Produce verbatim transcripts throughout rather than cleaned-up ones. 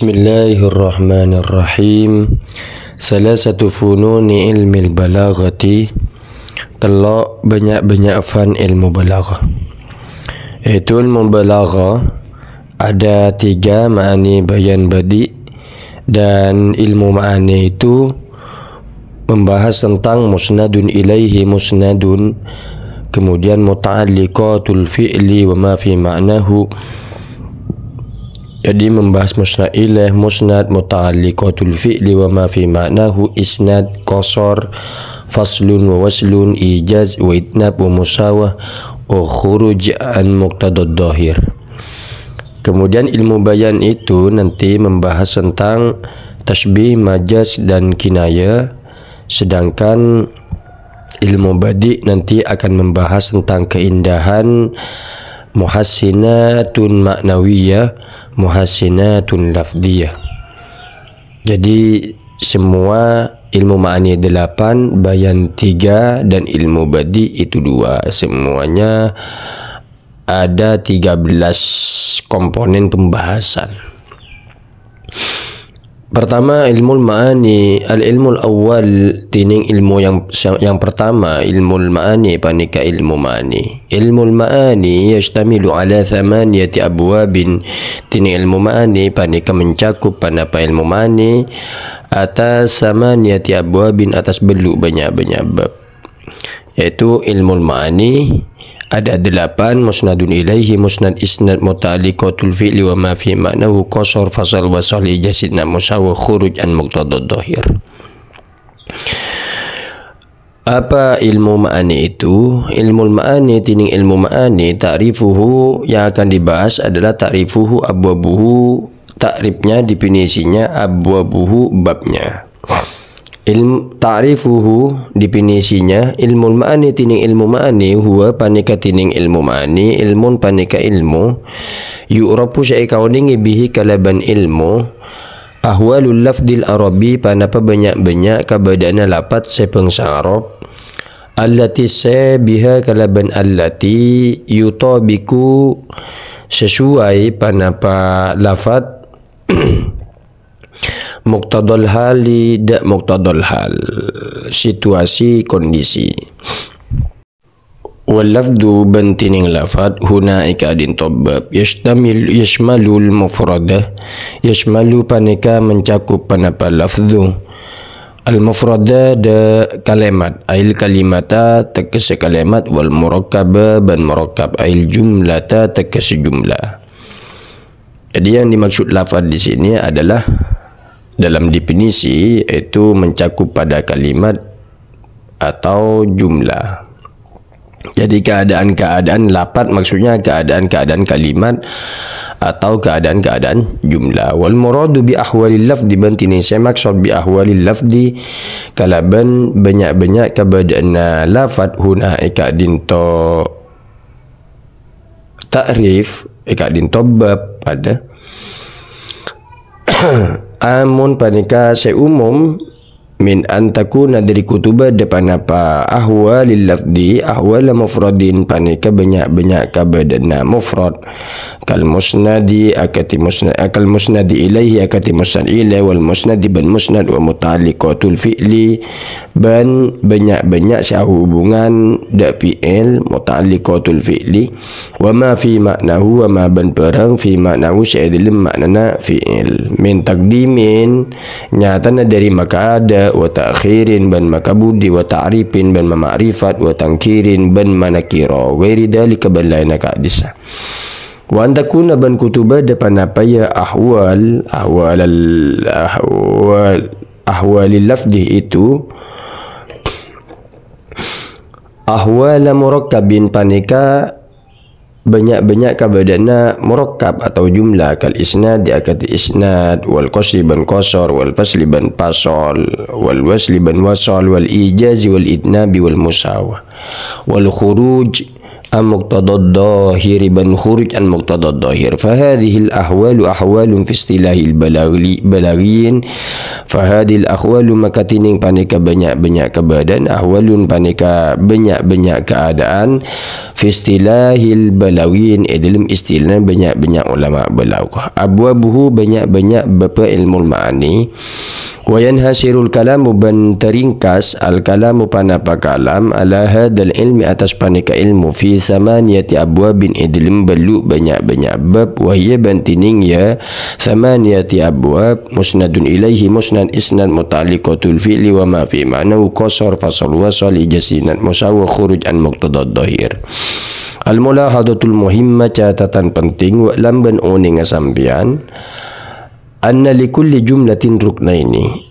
Bismillahirrahmanirrahim. Salasatu fununi ilmil balaghati. Tello' bânnya'-bânnya' fan ilmu balaghah. Yaitu ilmu balaghah ada tiga, ma'ani, bayan, badi'. Dan ilmu ma'ani itu membahas tentang musnadun ilaihi musnadun, kemudian muta'alliqatul fi'li wa ma fi ma'nahu. Jadi membahas musnad ilaih, musnad, muta'alliqatul fi'li wa ma fi ma'nahu, isnad, qasar, faslun wa waslun, ijaz wa itnab wa musawah, wa khuruj an muqtadad dhahir. Kemudian ilmu bayan itu nanti membahas tentang tasybih, majaz, dan kinayah, sedangkan ilmu badi' nanti akan membahas tentang keindahan muhassinatun ma'nawiyah, muhassinatun lafdiyah. Jadi semua ilmu ma'ani delapan, bayan tiga, dan ilmu badi' itu dua. Semuanya ada tiga belas komponen pembahasan. Pertama, ilmul ma'ani. Al-ilmul awwal, tining ilmu yang, yang pertama, ilmul ma'ani, paneka ilmu ma'ani. Ilmul ma'ani yashtamilu ala thamaniyati abwabin. Tining ilmu ma'ani paneka mencakup panapa ilmu ma'ani atas thamaniyati abwabin, atas bellu' bânnya'-bânnya' bab. Yaitu ilmul ma'ani ada delapan, musnadun ilaihi, musnad, isnad, muta'alliqatul fi'li wa ma fi ma'nahu, qasar, fasal, wasal, ijaz, itnab, musawah, khuruj an muqtadad dhahir. Apa ilmu ma'ani itu? Ilmul ma'ani, tining ilmu ma'ani, ta'rifuhu, yang akan dibahas adalah ta'rifuhu, abwabuhu, ta'rifnya, definisinya, abwabuhu, babnya. Ilm-, ta'rifuhu, definisinya, ilmul ma'ani, tining ilmu ma'ani, huwa, paneka tining ilmu ma'ani, ilmun, paneka ilmu, yu'rafu, sè èkaonèngè, bihi, kalabân ilmu, ahwalul lafdil arabi, panapa bânnya'-bânnya' kabâdâ'ânna lafad sè bhângsa Arab, allati, sè biha kalabân allati, yutabiqu, sesuai, panapa lafad, muqtadal hali, dâ' muqtadal hal, situasi, kondisi. Wal lafdu, bân tining lafad, huna, è ka'dinto bab, yashtamil, yashmalul mufrada, yashmalu, paneka mencakup panapa lafdu. Al mufrada, dâ' kalimat, ail kalimata, tekkèsè kalimat, wal murakkaba, bân murakkab, ail jumlata, tekkèsè jumlah. Jadi, yang dimaksud lafad di sini adalah dalam definisi, yaitu mencakup pada kalimat atau jumlah. Jadi, keadaan-keadaan lafad, maksudnya keadaan-keadaan kalimat atau keadaan-keadaan jumlah. Wal muradu bi ahwalil lafdi, bân tining sè maksod bi ahwalil lafdi, kalabân bânnya'-bânnya' kabâdâ'ânna lafad, huna, è ka'dinto ta'rif, è ka'dinto bab, padâ. Amun, paneka sè umum, min an takuna, dâri kudu bâdâ panapa ahwalil lafdi, ahwala mufradin, paneka bânnya'-bânnya' kabâdâ'ânna mufrad. Kal musnadi, akadhi musna-, kal musnadi ilaihi, akadhi musnad ilaih, wal musnadi, bân musnad, wa muta'alliqatul fi'li, bân bânnya'-bânnya' sè ahubungan dâ' fi'il, muta'alliqatul fi'li, wa ma fi ma'nahu, wa ma bân bhârâng fi ma'nahu sè è dâlem ma'nana fi'il. Min taqdimin, nyatana dâri makaadâ', wa ta'khirin, bân makabudi, wa ta'rifin, bân mama'rifat, wa tangkirin, bân manakira, ghairi dzalika, bân laènna ka'dissa'. Wa an takuna, bân kudu bâdâ panapa, ya, ahwal, ahwalal, ahwal, ahwalil lafdi itu, ahwala murakkabin, paneka bânnya'-bânnya' kabâdâ'ânna murakkab atau jumlah, kal isnad, akadhi isnad, wal qasri bân qasar, wal fasli bân fasal, wal wasli bân wasal, wal ijazi wal itnabi wal musawah, wal khuruj, an muqtadad dhahir bân khuruj an muqtadad dhahir. Fahadhihil ahwalu ahwalun fi istilahil balaghi-, balaghiyin. Fahadhihil ahwalu maka tènèng panèka bânnya'-bânnya' kabâdâ'ân, ahwalun panèka bânnya'-bânnya' kaadaan, fi istilahil balaghiyin, è dâlem istilah bânnya'-bânnya' ulama balagh. Abwabuhu bânnya'-bânnya' bâbbhâ ilmul ma'ani. Wa yanhasirul kalamu bân taringkas al kalamu panapa kalam ala hadzal ilmi atas panèka ilmu fi samaniyati abwabin è dâlem bâllu' bânnya'-bânnya' bab wa hiya bân tènèng ya samaniyati abwab musnadun ilaihi musnad isnad muta'alliqatul fi'li wa ma fi ma'nahu qasar fasal wasal ijaz sinad musawa khuruj an muqtadad dhahir. Al mulahadatul muhimmah catatan penting wa lam bân onènga sampèyan. Anna li kulli jumlatin ruknaini.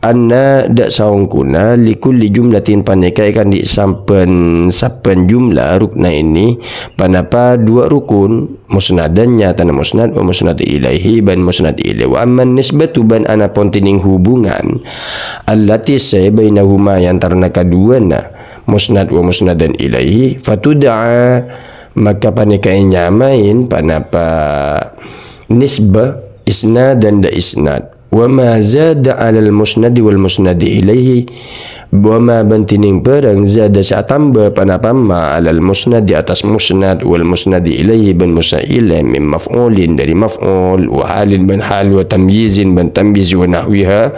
Anna dâ' saongghuna li kulli jumlatin panèka èkandi' sabbhân-sabbhân jumlah ruknaini panapa duwâ' rukun, musnadan nyatana musnad wa musnad ilaihi bân musnad ilaih. Wa amman nisbatu bân anapon tènèng hubungan allati sè bainahuma è antarana kaduwâna musnad wa musnadan ilaihi fatud'a maka panèka ènyamaè panapa nisbah isnadan dâ' isnad. Wa ma zada 'alal musnadi wal musnadi ilaihi. Wa ma bân tènèng bhârâng zada sè atamba panapa ma 'alal musnadi atas musnad wal musnadi ilaihi bân musnad ilaih min maf'ulin dâri maf'ul wa halin bân hal wa tamyizin bân tamyiz wa nahwiha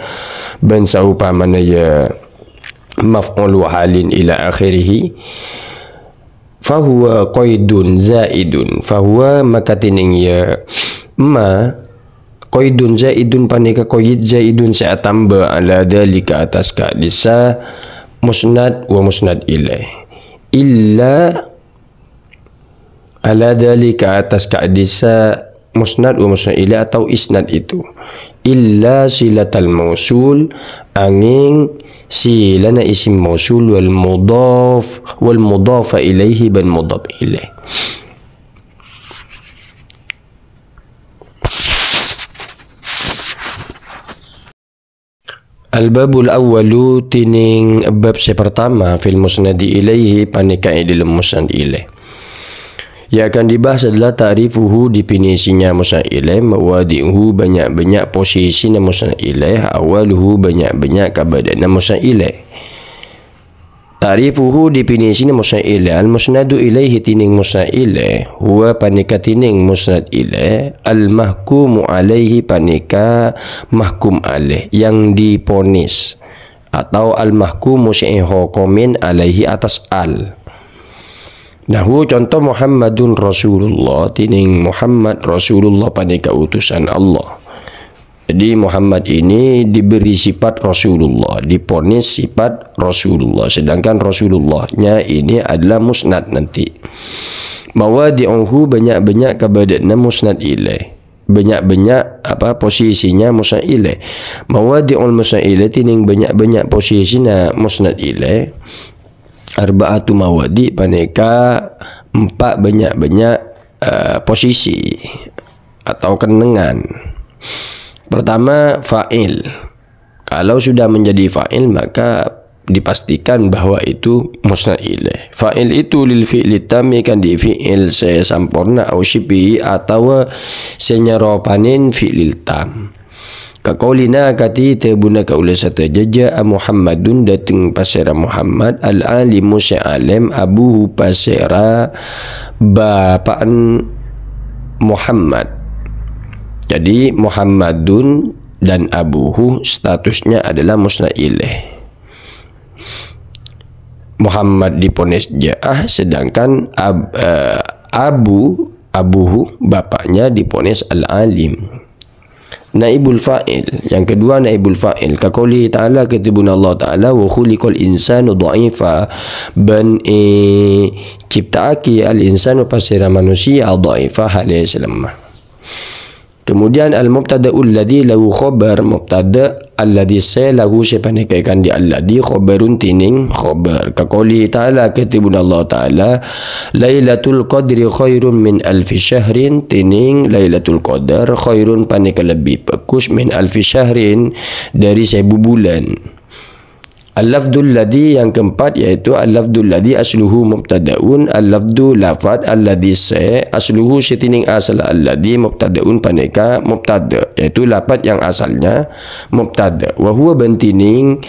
bân saompamana ya maf'ul wa halin ila akhirih. Fahuwa qaidun zaidun. Fahuwa maka tènèng ya ma qaidun zaidun panèka qaid zaidun sè atamba ala dzalika atas ka'dissa musnad wa musnad ilaih. Illa ala dzalika atas ka'dissa musnad wa musnad ilaih atau isnad itu. Illa silatal mausul angèng silana isim mausul wal mudhaf wal mudhafa ilaihi bân mudhaf ilaih. Al-babul awwalu tènèng bab sè partama fil musnadi ilaihi panèka è dâlem musnad ilaih. Yang akan dibahas adalah ta'rifuhu definisinya musnad ilaih, mawadi'uhu bânnya'-bânnya' posisina musnad ilaih, ahwaluhu bânnya'-bânnya' kabâdâ'ânna musnad ilaih. Ta'rifuhu definisina musnad ilaih. Al-musnadu ilaihi tènèng musnad ilaih. Huwa panèka tènèng musnad ilaih. Al-mahkumu alaihi panèka mahkum alaih, yang diponis. Atau al-mahkumu sè èhokomè alaihi atas al. Nahu conto Muhammadun Rasulullah, tènèng Muhammad Rasulullah panèka utusan Allah. Jadi Muhammad ini diberi sifat Rasulullah, diponis sifat Rasulullah. Sedangkan Rasulullahnya ini adalah musnad nanti. Mawadi'uhu bânnya'-bânnya' kabâdâ'ânna musnad ilaih. Bânnya'-bânnya' apa posisina musnad ilaih. Mawadi'ul musnad ilaih tènèng bânnya'-bânnya' posisina musnad ilaih. Arba'atu mawadi' panèka empa' bânnya'-bânnya', eh, posisi atau kennengngan. Pertama, fa'il. Kalau sudah menjadi fa'il, maka dipastikan bahwa itu musnad ilaih. Fa'il itu lil fi'li tammi kan di fi'il sè samporna au syibhi atawa sè nyaropanè fi'lil tam. Ka qaulina akadhi dhâbuna kaulâ sadhâjâ, ja'a Muhammadun, dâteng pasèra Muhammad, al-alimu sè alèm, abuhu pasèra bapa'na Muhammad. Jadi, Muhammadun dan abuhu statusnya adalah musnad ilaih. Muhammad diponis ja'ah, sedangkan ab-, eh, abu, abuhu, bapaknya diponis al-alim. Naibul fa'il. Yang kedua, naibul fa'il. Ka qaulihi ta'ala, ketebunan Allah Ta'ala, "Wa khuliqal insanu dha'ifa." Bân, eh, cipta'aghi al-insanu pasèra manusia dha'ifa, halè sè lemah. Kemudian, al-mubtada'ul ladzi lahu khabar, mubtada' alladzi sè lahu sè panèka èkandi alladzi khabarun tènèng khabar. Ka qaulihi ta'ala, ketebunan Allah Ta'ala, "Lailatul Qadri khairum min alfi syahrin," tènèng Lailatul Qadar khairun panèka lebbi bhâghus min alfi syahrin dâri sèbu bulân. Al-lafdul ladzi yang keempat yaitu al-lafdul ladzi asluhu mubtada'un, al-lafdu lafad alladzi sè asluhu sè tènèng asal alladzi mubtada'un panèka mubtada, yaitu lafad yang asalnya mubtada. Wa huwa bân tènèng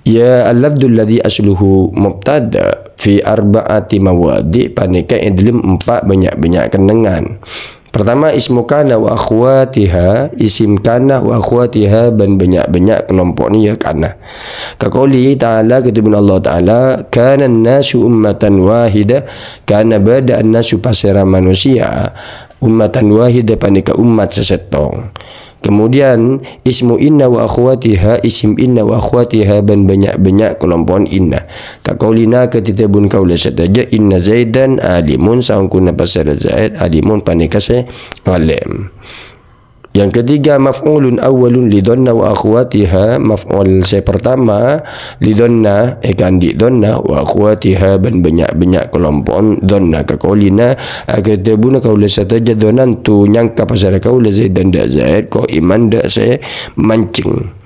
ya al-lafdul ladzi asluhu mubtada fi arba'ati mawadhi' panèka è dâlem empa' bânnya'-bânnya' kennengngan. Pertama, ismu kana wa akhwatiha, isim kana wa akhwatiha bân bânnya'-bânnya' kalompo'na ya kana. Ka qoulihi ta'ala, katèbun Allah Ta'ala, "Kana an-nasu ummatan wahida," kana bâdâ an-nasu pasèra manusia, ummatan wahida panèka ommat sè sèttong. Kemudian, ismu inna wa akhwatiha, isim inna wa akhwatiha bân bânnya'-bânnya' kalompo'na inna. Ka qaulina, katèbun kaulâ sadhâjâ, inna Zaidan alimun, saongghuna pasèra Zaid alimun panèka sè alim. Yang ketiga, maf'ulun awwalun li dhanna wa akhwatiha, maf'ul sè pertama, li dhanna, èkaandi' dhanna, wa akhwatiha bân bânnya'-bânnya' kalompo'na dhanna. Ka qaulina, akatèbuna kaulâ sadhâjâ dhanantu nyangka pasèra kaulâ Zaidan dâ' Zaid, qaiman dâ' sè manjeng.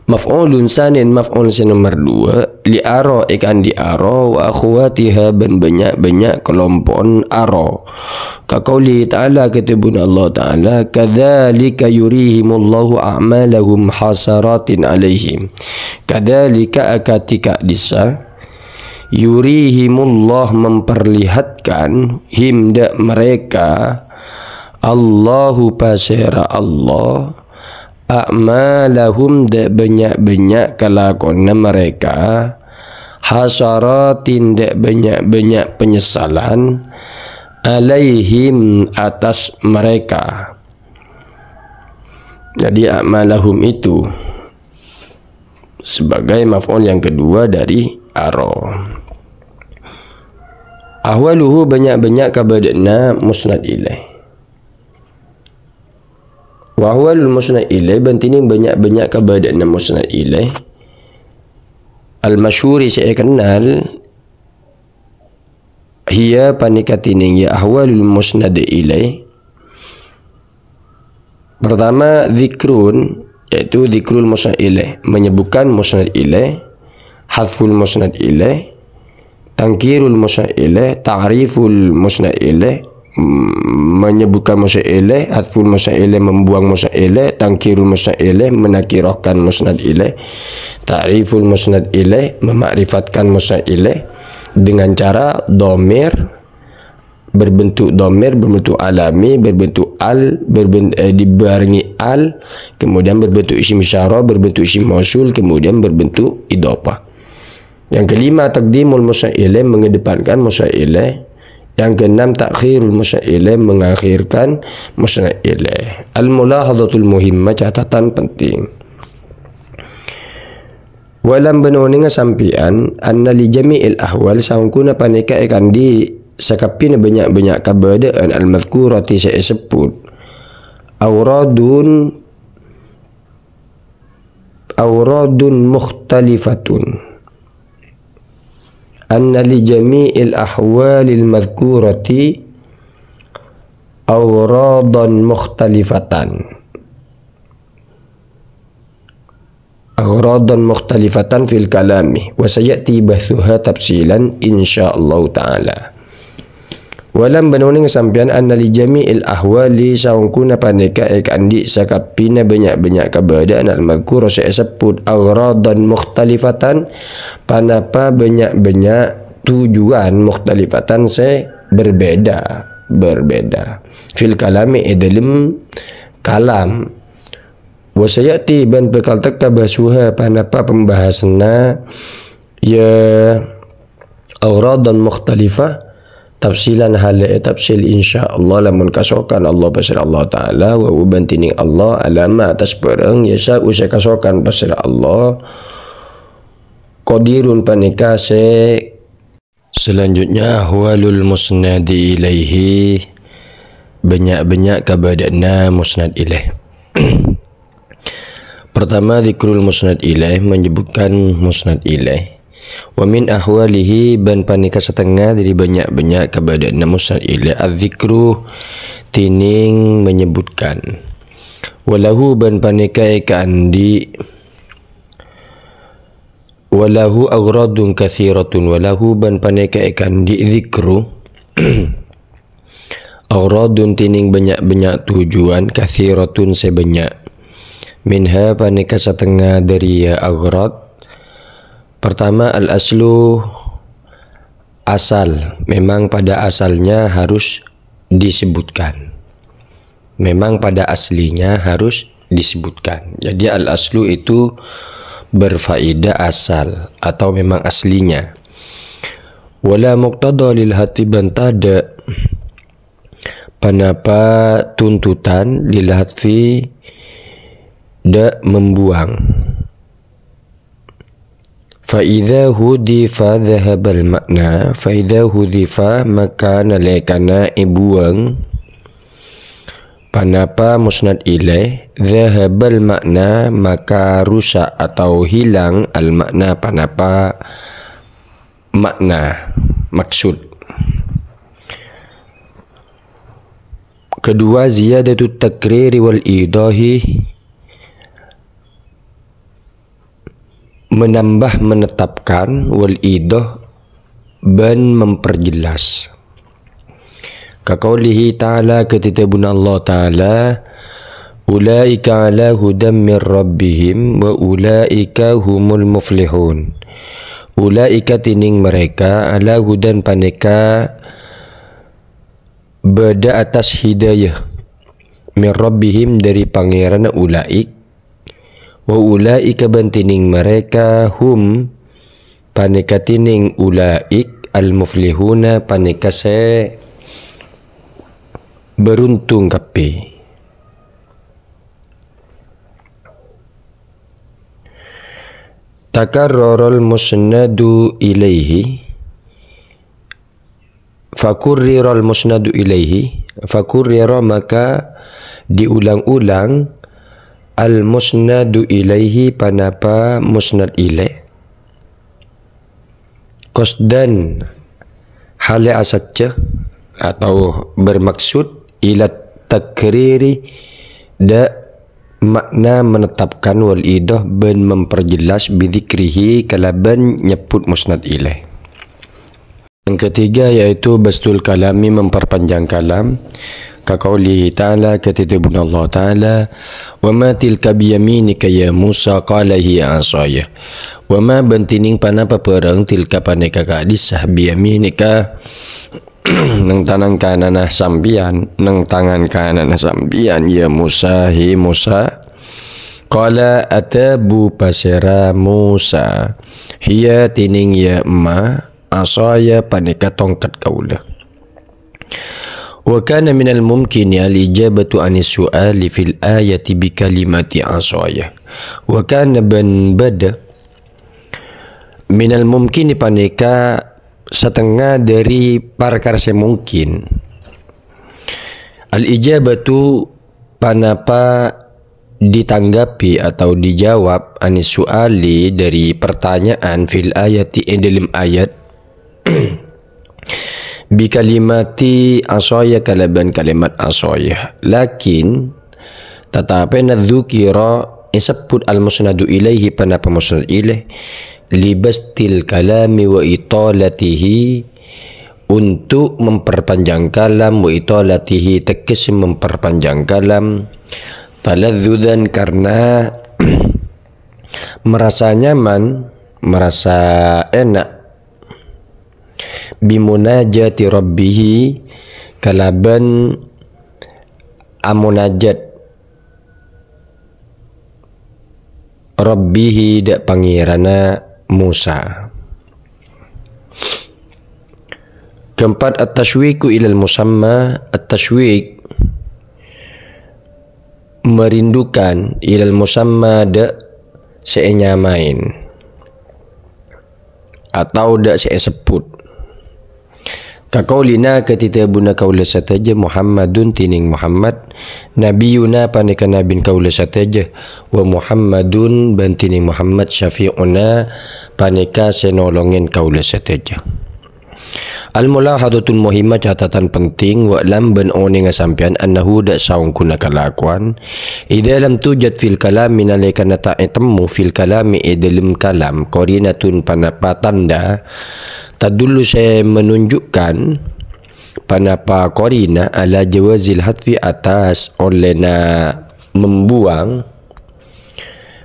Maf'ulun tsanin, maf'ul sè nomer duwâ', li ara èkaandi' ara, wa akhwatiha bân bânnya'-bânnya' kalompo'na ara. Ka qauli ta'ala, katèbun Allah Ta'ala, "Kadzalika yurihimullahu a'malahum hasaratin 'alaihim." Kadzalika akadhi ka'dissa, yurihimullah memperlihatkan, him dâ' mereka, Allahu pasèra Allah, a'malahum dâ' bânnya'-bânnya' kalakowanna mereka, hasaratin dâ' bânnya'-bânnya' penyesalan, alaihim atas mereka. Jadi a'malahum itu sebagai maf'ul yang kedua dari ara. Ahwaluhu bânnya'-bânnya' kabâdâ'ânna musnad ilaih. Wa ahwalul musnad ilaih, bân tènèng bânnya'-bânnya' kabâdâ'ânna musnad ilaih. Al-masyhuri sè èkennal, hiya panèka tènèng ya ahwalul musnad ilaih. Pertama, dzikrun, yaitu dzikrul musnad ilaih, menyebutkan musnad ilaih, hadzful musnad ilaih, tangkirul musnad ilaih, ta'riful musnad ilaih, mm, menyebutkan musnad ilaih, hadzful musnad ilaih, membuang musnad ilaih, tangkirul musnad ilaih, menakirahkan musnad ilaih, ta'riful musnad ilaih, memakrifatkan musnad ilaih dengan cara dhamir berbentuk dhamir, berbentuk alami, berbentuk al, berben-, eh, dibarengi al, kemudian berbentuk isim isyarah, berbentuk isim mausul, kemudian berbentuk idhofah. Yang kelima, taqdimul musnad ilaih, mengedepankan musnad ilaih. Yang keenam, ta'khirul musnad ilaih, mengakhirkan musnad ilaih. Al-mulahadhatul muhimmah, catatan penting. Wa'lam bân onènga sampèyan, anna li jami'il ahwal, saongghuna panèka èkaandi' sakabbhiyânna bânnya'-bânnya' kabâdâ'ân al-madzkurati sè èsebbhut. Awradun, awradun mukhtalifatun. Anna li jami'il ahwalil madzkurati awradan mukhtalifatan. Aghradan mukhtalifatan fil kalami, wa sayati bahtsuha tafsilan, insyaallahu ta'ala. Wa'lam bân onèng sampèyan anna li jami'il ahwali, saongghuna panèka èkaandi' sakabbhiyânna bânnya'-bânnya' kabâdâ'ân al-madzkura sè èsebbhut, aghradan mukhtalifatan, panapa bânnya'-bânnya' tujuan mukhtalifatan sè berbeda, berbeda. Fil kalami, è dâlem kalam. Wa sayati, bân bhâkal tekka bahtsuha, panapa pembahasanna, ya, aghradan mukhtalifah, tafsilan hale tafsil, insyaallah, lamun kasokan Allah pasèra Allah Ta'ala, wa huwa bân dhinèng Allah, alama atas bhârâng, yasa'u sè kasokan pasèra Allah, qadirun panèka sè Selanjutnya, ahwalul musnadi ilaihi, bânnya'-bânnya' kabâdâ'ânna musnad ilaih. Pertama, dzikrul musnad ilaih, menyebutkan musnad ilaih. Wa min ahwalihi, bân panèka satengnga dâri bânnya'-bânnya' kabâdâ'ânna musnad ilaih, adzikru, dhinèng menyebutkan. Wa lahu, bân panèka èkaandi' Walahu aghradun katsiratun, walahu bân panèka èkaandi' dzikru aghradun tènèng bânnya'-bânnya' tujuan, katsiratun sè bânnya'. Minha panèka satengnga dhâri aghrad. Pertama, al-aslu, asal. Memang pada asalnya harus disebutkan. Memang pada aslinya harus disebutkan. Jadi, al-aslu itu berfaedah asal atau memang aslinya. Wala muqtada lil hadfi bân tadâ' panapa tuntutan lil hadfi dâ' membuang. Fa idza hudzifa dzahabal ma'na, fa idza hudzifa maka nalèkana èbuwâng panapa musnad ilaih, dzahabal ma'na maka rusak atau hilang al ma'na panapa makna, maksud. Kedua, ziyadatut takriri wal idahi, menambah, menetapkan, wal idah, bân memperjelas. Ka qaulihi ta'ala, kadhi dhâbuna Allah Ta'ala, "Ulaika ala hudam mir rabbihim wa ulaika humul muflihun." Ulaika tènèng mereka ala hudan panèka bâdâ attas hidayah, mir rabbihim dhâri Pangèranna ulaik, wa ulaika bân tènèng mereka hum panèka tènèng ulaik al muflihuna panèka sè bâruntong kabbhi. Takarraral musnadu ilaihi, fakurriral musnadu ilaihi, fakurrira maka diulang-ulang al musnadu ilaihi panapa musnad ilaih. Qasdan halè asajjhâ atau bermaksud ila takriri dâ' makna menetapkan wal idah bân memperjelas bidzikrihi kalabân nyebbhut musnad ilaih. Yang ketiga yaitu bastul kalami, memperpanjang kalam. Ka qaulihi ta'ala, kadhi dhâbuna Allah Ta'ala, "Wa ma tilka biyaminika ya Musa, qala hiya 'asaya." Wa ma bân tènèng panapa bhârâng tilka panèka ka'dissa biyaminika neng tanang kananna sampèyan, neng tangan kananna sampèyan, ya Musa, he Musa. Qala adhâbu pasèra Musa, hiya tènèng ya emma, asaya panèka tongket kaulâ. Wa kana minal mumkini al-ijabatu anis su'ali fil ayati bi kalimati asaya. Wa kana bân bâdâ minal mumkini panèka satengnga dhâri parkara sè mungkin. Al-ijabatu panapa ditanggapi atau dijawab anis su'ali dhâri pertanyaan fil ayati è dhâlem ayat bi kalimati asaya kalabân kalimat asaya. Lakin, tatapè nadzukira èsebbhut al-musnadu ilaihi panapa musnad ilaih, libastil kalami wa italatihi, untuk memperpanjang kalam, wa italatihi, tegese memperpanjang kalam, taladzzudzan, karena merasa nyaman, merasa enak, bimunajati rabbihi, kalaban amunajat rabbihi, dâ' Pangèranna Musa. Keempat, at-tasywiqu ilal musamma, at-tasywiq, merindukan, ilal musamma, dâ' sè ènyamaè atau dâ' sè èsebbhut. Ka qaulina, kadhi dhâbuna kaulâ sadhâjâ, Muhammadun, dhinèng Muhammad, nabiyuna, panèka nabina kaulâ sadhâjâ, wa Muhammadun, bân dhinèng Muhammad, syafi'una, panèka sè nolongè kaulâ sadhâjâ. Al-mulahadhatul muhimmah, catatan penting, wa'lam bân onènga sampèyan, annahu, dâ' saongghuna kalakowan, idza lam tujad fil kalami, nalèkana ta' ètemmo fil kalami, è dâlem kalam, qarinatun, panapa tandhâ, tadullu, sè menunjukkan, panapa qarinah, ala jawazil hadfi, atas ollèna membuang,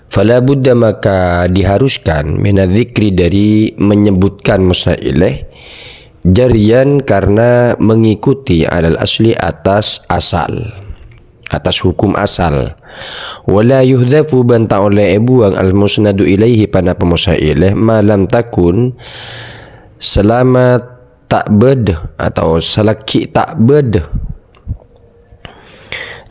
fala budda, maka diharuskan, minadzikri, dari menyebutkan musnad ilaih, jaryan, karena mengikuti, alal asli, atas asal, atas hukum asal. Wala yuhdzafu, bân ta' ollè èbuwâng, al musnadu ilaihi, panapa musnad ilaih, ma lam takun, selama ta' bâdâ, atau salaghi ta' bâdâ,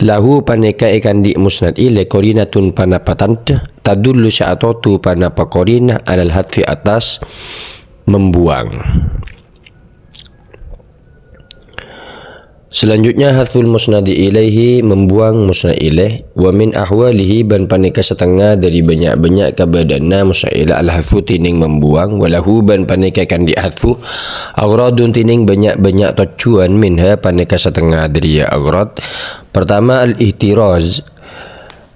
lahu, panèka è kandhi' musnad ilaih, qarinatun, panapa tandhâ, tadullu, sè atodhu, panapa qarinah, alal hadfi, atas membuang. Selanjutnya, hadzful musnadi ilaihi, membuang musnad ilaih, wa min ahwalihi, bân panèka satengnga dâri bânnya'-bânnya' kabâdâ'ânna musnad ilaih, al-hadzfu, tènèng membuang, wa lahu, bân panèka kandhi' hadzfu, aghradun, tènèng bânnya'-bânnya' tojjhuwân, minha, panèka satengnga dâri aghrad. Pertama, al-ihtiraz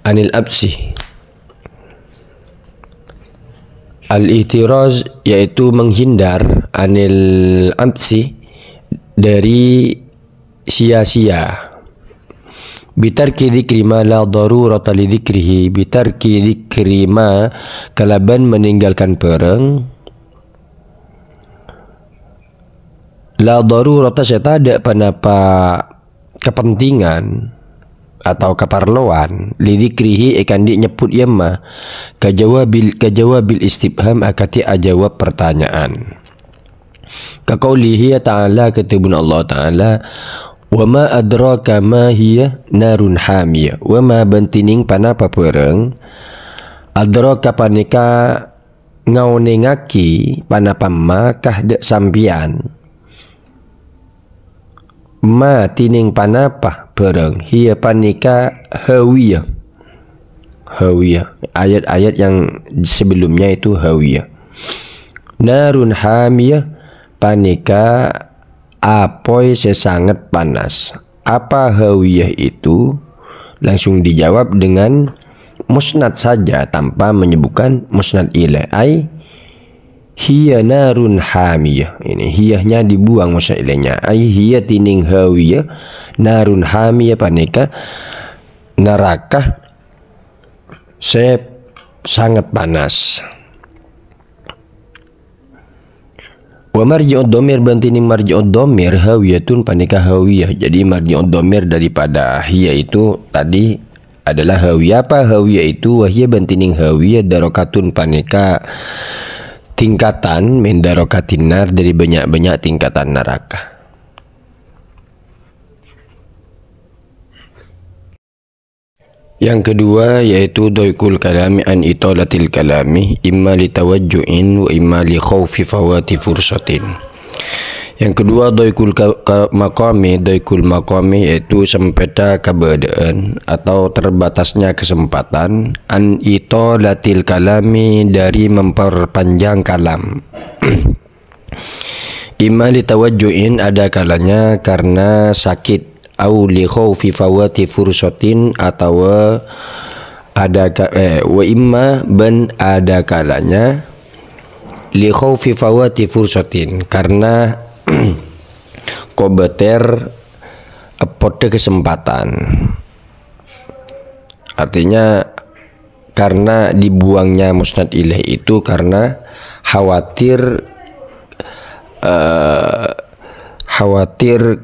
anil absi. Al-ihtiraz yaitu menghindar, anil absi, dari sia-sia. Bitarki dzikri ma la darurata li dzikrihi, bitarki dzikri ma, kalabân meninggalkan bârâng, la darurata, sè tadâ' panapa kapentingan atau kaparlowan, li dzikrihi, è kandhi' nyebbhut yâ ma, ka jawabil, ka jawabil istifham, akadhi ajâwâb partanya'an. Ka qaulihi ta'ala, katèbuna Allah Ta'ala, "Wa ma adraka ma hiya narun hamiyah." Wa ma, bân tènèng panapa bârâng, adraka, panèka ngaonèngaghi, panapa ma, ka dâ' sampèyan. Ma, tènèng panapa bârâng, hiya, panèka hawiyah. Hawiyah. Ayat-ayat yang sebelumnya itu hawiyah. Narun hamiyah, panèka apoy sè sanget panas. Apa hawiyah itu? Langsung dijawab dengan musnad saja tanpa menyebutkan musnad ilaih. Ai, hiya narun hamiyah. Ini hiyahnya dibuang musnad ilaihnya. Ai, hiya, tènèng hawiyah, narun hamiyah, panèka naraka sè sanget panas. Wa marji'ud dhamir, bân tènèng marji'ud dhamir, hawiyatun, panèka hawiyah. Jadi, marji'ud dhamir daripada hiya itu tadi adalah hawiyah. Apa hawiyah itu? Wa hiya, bân tènèng hawiyah, darokatun, panèka tingkatan, min darokatin nar, dâri bânnya'-bânnya' tingkatan naraka. Yang kedua yaitu dhaikul kalami an italatil kalami, imma li tawajjuhin wa imma li khaufi fawati fursatin. Yang kedua, dhaikul ka-, ka-, maqami, dhaikul maqami yaitu sempètta kabâdâ'ân atau terbatasnya kesempatan, an italatil kalami, dari memperpanjang kalam. Imma li tawajjuhin, ada kalanya karena sakit, au li khaufi fawati fursatin, atawa ada ka-, eh, wa imma, bân ada kalanya, li khaufi fawati fursatin, karena kobâtèr eppodda kesempatan. Artinya, karena dibuangnya musnad ilaih itu karena khawatir, eh, khawatir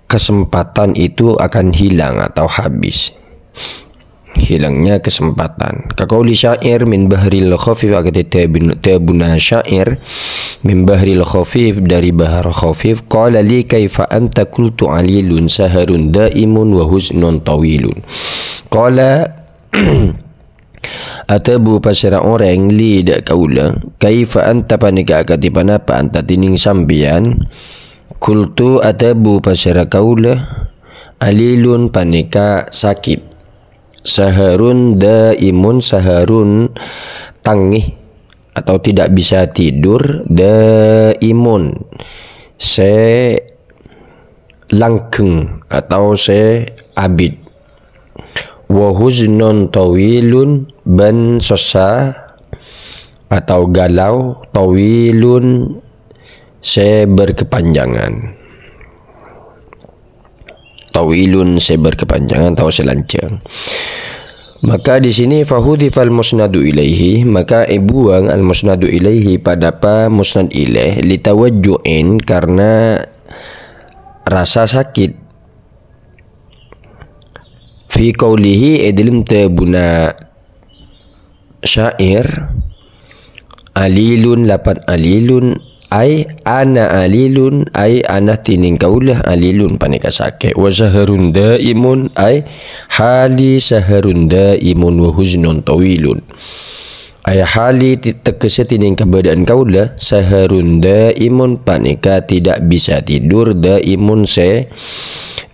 kesempatan itu akan hilang atau habis. Hilangnya kesempatan. Ka qauli syair min bahril khafif, akadhi dhâbun-, dhâbuna syair min bahril khafif, dâri bahar khafif. Qala li kaifa anta, qultu alilun saharun daimun wa huznun tawilun. Qala, adhâbu pasèra orèng, li, dâ' kaulâ, kaifa anta, panèka akadhi ponapa anta, dhinèng sampèyan? Qultu, adhâbu pasèra kaulâ, alilun, panèka sakit. Saharun daimun, saharun tangè atau tidak bisa tidur, daimun, sè langgeng atau sè abit. Wa huznun tawilun, bân sossa atau galau, tawilun, sè berkepanjangan. Tawilun, sè berkepanjangan atau sè lanjhâng. Maka di sini fahudhifal musnadu ilaihi, maka èbuwâng al musnadu ilaihi, ponapa musnad ilaih, litawajju'in, karena rasa sakit. Fi qaulihi, è dhâlem dhâbuna syair, alilun, lafad alilun, ai ana alilun, ai ana dhinèng kaulâ alilun panèka sakè'. Wa saharun daimun, ai hali saharun daimun wa huznun tawilun. Ai hali ti-, teggessâ dhinèng kabâdâ'ân kaulâ, saharun daimun panèka tidak bisa tidur, daimun sè,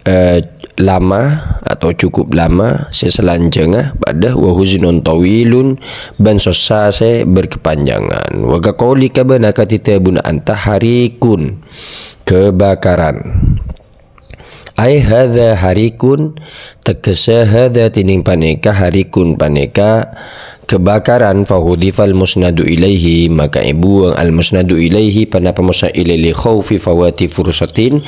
eh, lama atau cukup lama, sè salanjhângnga, padâ wa huznun tawilun, bân sossa sè berkepanjangan. Wa ka qaulika bân akadhi dhâbuna anta harikun, kebakaran. Ai hadza harikun, teggessâ hadza dhinèng panèka, harikun panèka kebakaran, fahudhifal musnadu ilaihi, maka èbuwâng al musnadu ilaihi, ponapa musnad ilaih, li khaufi fawati fursatin,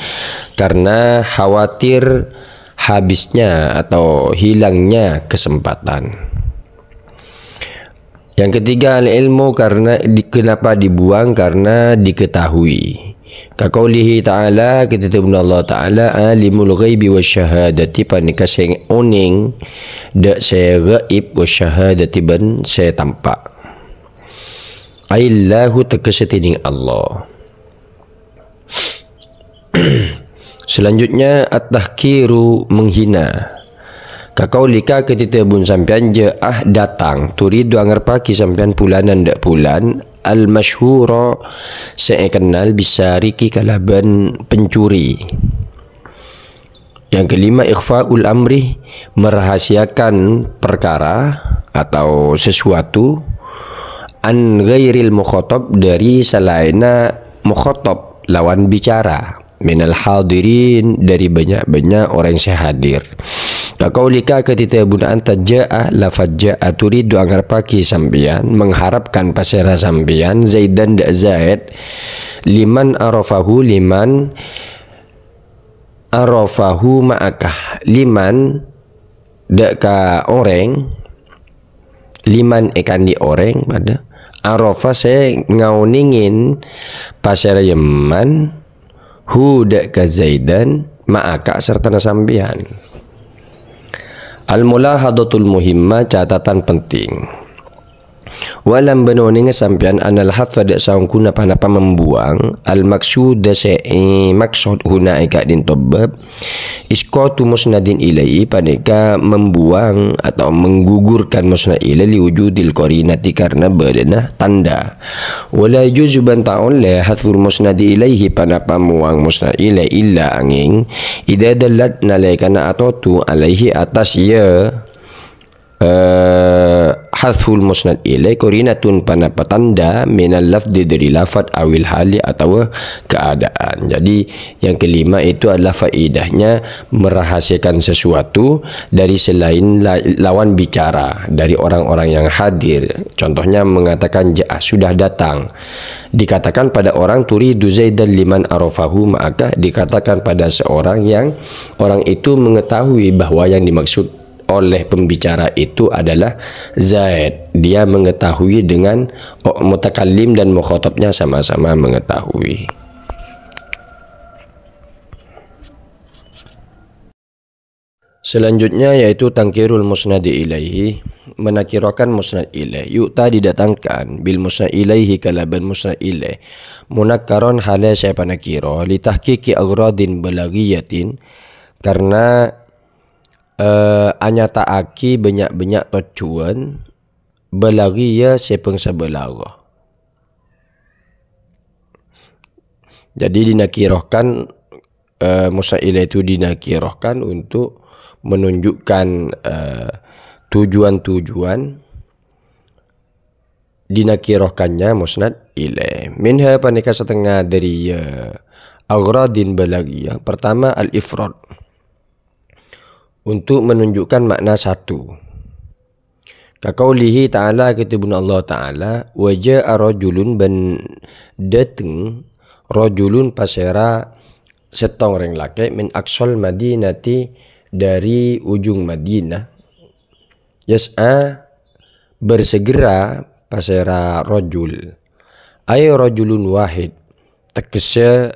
karena khawatir habisnya atau hilangnya kesempatan. Yang ketiga, al-ilmu, karena di-, kenapa dibuang? Karena diketahui. Ka qaulihi ta'ala, akadhi dhâbuna Allah Ta'ala, "Alimul ghaibi wasyahadati", panèka sè onèng dâ' sè ghaib, wasyahadati bân sè tampa'. Aillahu, teggessâ dhinèng Allah. Selanjutnya, at-tahqiru, menghina. Ka qaulika, akadhi dhâbuna sampèyan, ja'ah, datang, turidu, angarebbhâghi sampèyan, fulanan, dâ' fulan, al-masyhura, sè èkennal, bisariki, kalabân pencuri. Yang kelima, ikhfa'ul amri, merahasiakan perkara atau sesuatu, an ghairil mukhatab, dari salaènna mukhatab, lawan bicara, minal hadirin, dari banyak-banyak orang sè hadir. Ka qaulika, akadhi dhâbuna anta, ja'a, lafad ja'a, turidu, angarebbhâghi sampèyan, mengharapkan pasèra sampèyan, Zaidan, dâ' Zaid, liman arafahu, liman arafahu ma'aka, liman dâ' ka orèng, liman èkandi orèng padâ, arafa sè ngaonèngè pasèra yemman, hu dâ' ka Zaidan, ma'aka sartana sampèyan. Al-mulahadhatul muhimmah, catatan penting. Wa'lam, bân onènga sampèyan, annal hadhfa, dâ' saongghuna ponapa membuang, al-maqsuda, sè èmaksod, huna, è ka'dinto bab, isqatu musnadin ilaihi, panèka membuang atau menggugurkan musnad ilaih, li wujudil qarinati, karena bâdâna tanda. Wa la yajuzu, bân ta' ollè, hadful musnadi ilaihi, ponapa muwang musnad ilaih, illa, angèng, idza dallat, nalèkana atodhu, alaihi, attas, ya, eh, hadful musnad ilaih, qarinatun, ponapa tanda, minal lafdi, dâri lafad, awil hali, otabâ keadaan. Jadi, yang kelima itu adalah faedahnya merahasiakan sesuatu dari selain la-, lawan bicara, dari orang-orang yang hadir. Contohnya mengatakan, "Ja'a, sudah datang." Dikatakan pada orang, "Turidu Zaidan liman arafahu ma'aka," dikatakan pada seorang yang orang itu mengetahui bahwa yang dimaksud oleh pembicara itu adalah Zaid. Dia mengetahui dengan, oh, mutakallim dan mukhatabnya sama-sama mengetahui. Selanjutnya yaitu tangkirul musnadi ilaihi, menakirahkan musnad ilaih. Yu'ta, didatangkan, bil musnad ilaihi, kalabân musnad ilaih. Munakkaron, halè sè panakira, li tahqiqi aghradin balaghiyatin, karena eh, anyata'aghi bânnya'-bânnya' tojjhuwân balaghiyah sè bângsa balaghah. Jadi, dinakirahkan, eh, musnad ilaih itu dinakirahkan untuk menunjukkan, eh, tujuan-tujuan dinakirahkannya musnad ilaih. Minha, panèka satengnga dâri ya, aghradin balaghiyah. Pertama, al-ifrad. Untuk menunjukkan makna satu. Ka qaulihi ta'ala, katèbun Allah Ta'ala, "Wa ja'a rajulun," bân dâteng, "rajulun," pasèra sèttong rèng lakè', "min aqsal madinati," dâri ujung Madinah, "yas'a," bersegera, pasèra rajul. Ay rajulun wahid, teggessa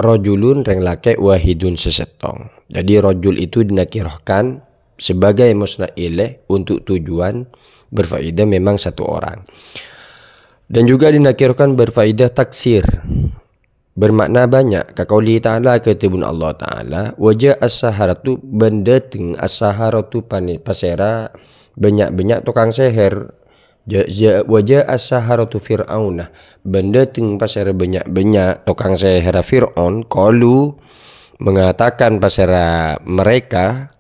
rajulun rèng lakè', wahidun sè sèttong. Jadi rajul itu dinakirahkan sebagai musnad ilaih untuk tujuan berfaedah memang satu orang. Dan juga dinakirahkan berfaedah taksir, bermakna banyak. Ka qaulihi ta'ala, katèbun Allah Ta'ala, "Wa ja'a as-saharatu," bân dâteng as-saharatu pani-, pasèra bânnya'-bânnya' tokang sèhèr. Ja-, ja-, "Wa ja'a as-saharatu Fir'auna," bân dâteng pasèra bânnya'-bânnya' tokang sèhèrra Fir'aun, qalu, mengatakan pasèra mereka,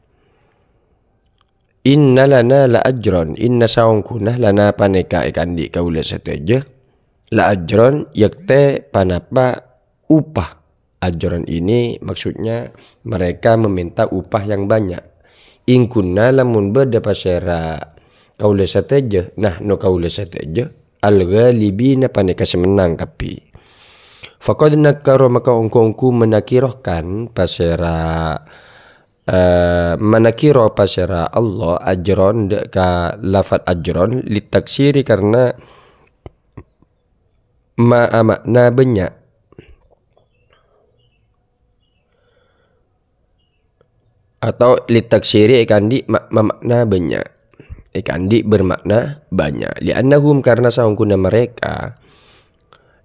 "Inna lana la ajran," inna saongghuna lana panèka èkaandi' kaulâ sadhâjâ, la ajran, yèktè panapa upah. Ajran ini maksudnya mereka meminta upah yang banyak. "In kunna," lamon bâdâ pasèra kaulâ sadhâjâ, "nahnu," kaulâ sadhâjâ, "al-ghalibina," panèka sè mennang kabbhi. Faqad nakkara, maka ongghu-ongghu menakirahkan pasèra, eh, menakira pasèra Allah, ajran, dâ' ka lafat ajran, litaksiri, karena ma-, ama'na bânnya'. Atau litaksiri èkaandi' ma-, mama'na bânnya'. Èkaandi' bermakna banyak. "Li'annahum," karena saongghuna mereka,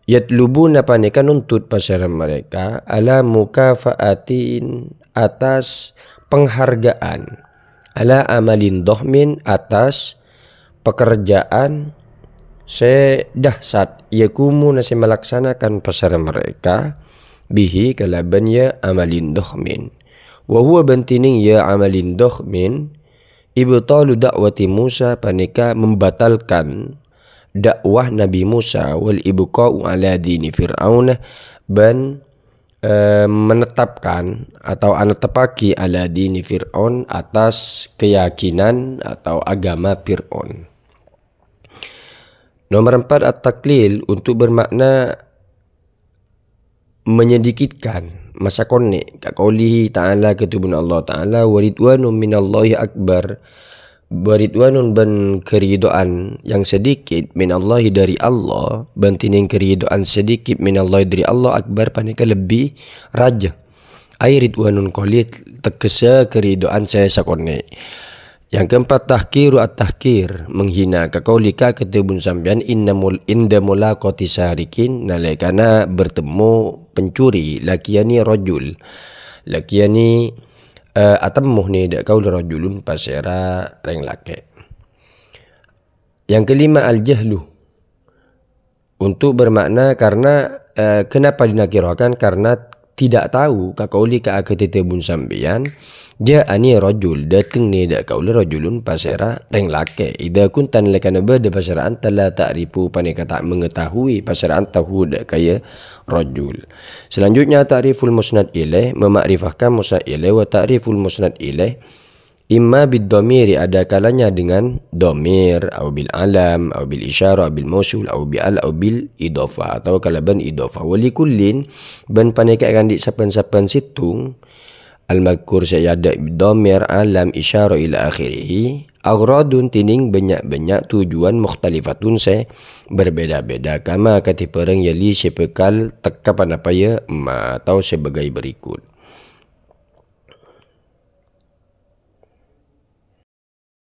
"yatlubuna," panèka nuntut pasèra mereka, "ala mukafa'atin," atas penghargaan, "ala amalin dhahmin," atas pekerjaan sè dahsyat, "yakumuna," sè malaksanakan pasèra mereka, "bihi," kalabân ya amalin dhahmin. "Wa huwa," bân dhinèng ya amalin dhahmin, "ibtalu da'wati Musa," panèka membatalkan dakwah Nabi Musa, "wal ibqa'u ala dini Fir'aun," bân, eh, menetapkan atau anetteppaghi ala dini Fir'aun, atas keyakinan atau agama Fir'aun. Nomor empat, at-taqlil, untuk bermakna menyedikitkan, masa konè'. Ka qaulihi ta'ala, katèbun Allah Ta'ala, "Wa ridwanun minallahi akbar." "Wa ridwanun," bân keridoan yang sedikit, "minallahi," dari Allah, bân dhinèng keridoan sedikit, "minallahi," dari Allah, "akbar," panèka lebbi rajâ. Ay ridwanun qalil, teggessa keridoan sè sakonè'. Yang keempat, tahqiru, at-tahqir, menghina. Ka qaulika, katèbun sampèyan, "Inna mul-, inda mulaqati sariqin," nalèkana bertemu pencuri, "laqiyani rajul." Laqiyani, eh, atemmo nè dâ' kaulâ rajulun, pasèra rèng lakè'. Yang kelima, al-jahlu. Untuk bermakna karena, eh, kenapa dinakirahkan? Karena tidak tahu, ka qaulika, akadhi dhâbuna sampèyan, "Ja'ani rajul," dâteng nè dâ' kaulâ, "rajulun," pasèra, rèng lakè'. "Idza kunta," nalèkana bâdâ pasèra anta, "la ta'rifu," panèka ta' mengetahui pasèra anta, "hu," dâ' kaya rajul. Selanjutnya, ta'riful musnad ilaih, mema'rifahkan musnad ilaih, wa ta'riful musnad ilaih, imma bid dhamiri, ada kalanya dengan dhamir, au bil alam, au bil isyarah, au bil mausul, au bi al, au bil idhofah, atau kalabân idhofah. Wa li kullin, bân panèka èkaandi' sabbhân-sabbhân sèttong, al madhkur sè èadâ' dhamir, alam, isyarah, ila akhirih, aghradun, dhinèng bânnya'-bânnya' tujuan, mukhtalifatun sè berbeda-beda, kama kadhi bhârâng yali sè bhâkal tekka panapa ya ma, atau sebagai berikut.